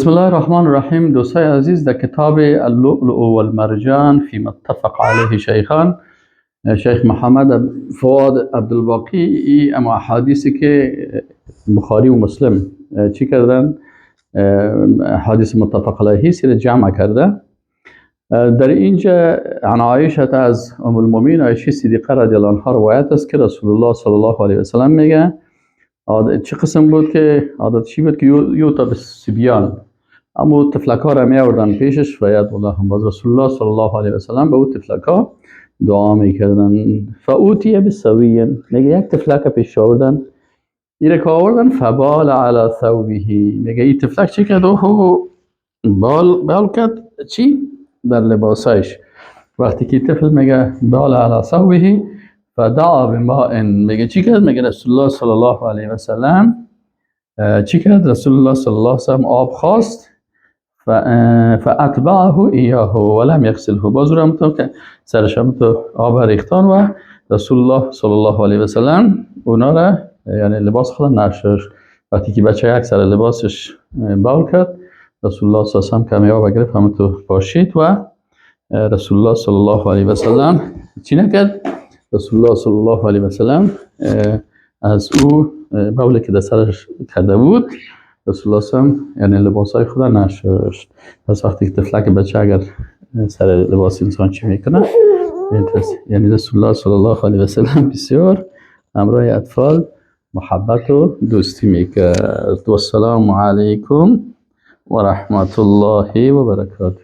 بسم الله الرحمن الرحیم. دوستای عزیز، در کتاب اللؤلؤ والمرجان فيما اتفق علیه شیخان، شیخ محمد فواد عبدالباقی، ای اما احادیثی که بخاری و مسلم چی کردن، حدیث متفق علیه سیر جمع کرده. در اینجا عن عایشه، از ام المؤمنین عایشه صدیقه رضی الله عنها روایت است که رسول الله صلی الله علیه و سلم میگه چه قسم بود که عادت چی بود که یؤتی بالصبیان، اما طفلکا را می آوردن پیشش، و یدعو لهم، باز رسول الله صلی الله علیه و سلم به او طفلکا دعا میکردن. فأتی بصبی، میگه یک طفلک پیش آوردن. ایره که آوردن، فبال علی ثوبه، میگه این طفلک چی کرد؟ او بال بال کرد چی؟ در لباسایش. وقتی که طفل میگه بال علی ثوبه، فدعا بماء، میگه چی کرد؟ میگه رسول الله صلی الله علیه و سلم چی کرد؟ رسول الله صلی الله علیه و سلم آب خواست، فاتبعه ایاه ولم یغسله، باز رو هم که سرش هم تو آب ریختان و رسول الله صلی الله علیه و سلم اونا را، یعنی لباس خود نشست. وقتی که بچه یک سر لباسش بول کرد، رسول الله صلی الله علیه و سلم کمی آب گرفت، هم تو پاشید و رسول الله صلی الله علیه و سلم چی نکرد؟ رسول الله صلی الله علیه و سلم از او بولی که در سرش کرده بود، رسول الله صلی الله علیه و سلم یعنی لباسای خود نشست. پس وقتی که طفلک بچه اگر سر لباس انسان چی میکنه، یعنی رسول الله صلی الله علیه و سلم بسیار همراه اطفال محبت و دوستی میکرد. و السلام علیکم و رحمت الله و برکاته.